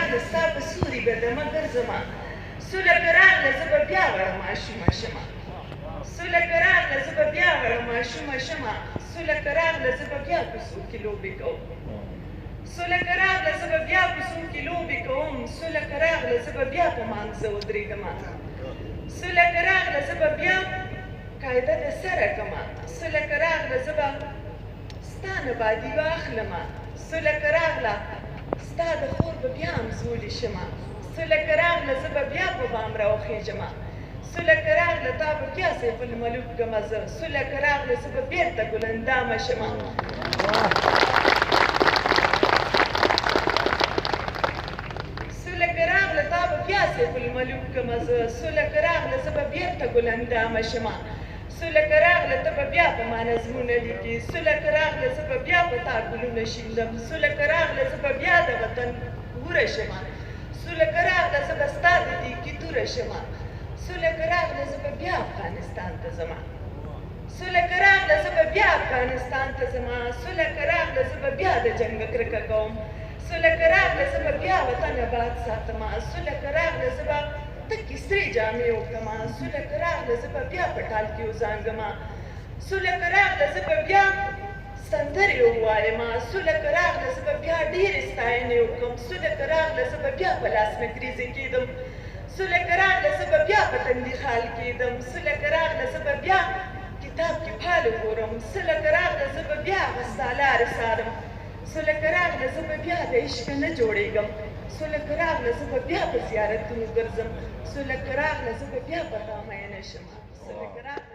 راغله ستا په سوري به دمه ګرځمه، سوله که راغله زه به بیا وړه ماشومه شمه، سوله که راغله زه به بیا وړه ماشومه شمه، سوله که راغله زه به بیا کوڅو کې لوبې کوم، سوله که راغله زه به بیا کوڅو کې لوبې کوم، سوله که راغله زه به بیا په مانځه ودرېږمه، سوله که راغله زه به بیا قاعده د سره کمه، سوله که راغله زه به ستا نه بادي واخلمه، سوله که راغله ستا د خور به بیا همزولې شمه، سوله که راغله زه به بیا په بام راوخېژمه، سوله که راغله تا به بیا سیف الملوک کمه زه، سوله که راغله زه به بېرته ګلندامه شمه، سوله که راغله تا به بیا سیف الملوک کمه زه، سوله که راغله زه به بېرته ګلندامه شمه، سوله که راغله ته به بیا په ما نظمونه لیکې، سوله که راغله زه به بیا په تا ګلونه شیندم، سوله که راغله زه به بیا د وطن هوره شمه، سوله که راغله زه به ستا د دیکي توره شمه، سوله که راغله زه به بیا افغانستان ته ځمه، سوله که راغله زه به بیا افغانستان ته ځمه، سوله که راغله زه به بیا د جنګ کرکه کوم، سوله که راغله زه به بیا وطن اباد ساتمه، سوله که راغله زه به تکې سرې جامې وکړمه، سوله که راغله زه به بیا په ټال کې وزانګمه، سوله که راغله زه به بیا سندرې ووایمه، سوله که راغله زه به بیا ډېرې ستاینې وکړم، سوله که راغله زه به بیا په لاس نکریزې کېدم، سوله که راغله زه به بیا په تندي خال کېدم، سوله که راغله زه به بیا کتاب کې پال وګورم، سوله که راغله زه به بیا هغه ستا لارې څارم، سوله که راغله زه به بیا د عشقه نه جوړېږم، سوله که راغله زه به بیا په زیارتونو ګرځم، سوله که راغله زه به بیا په تا مینه شم، سوله که راغله.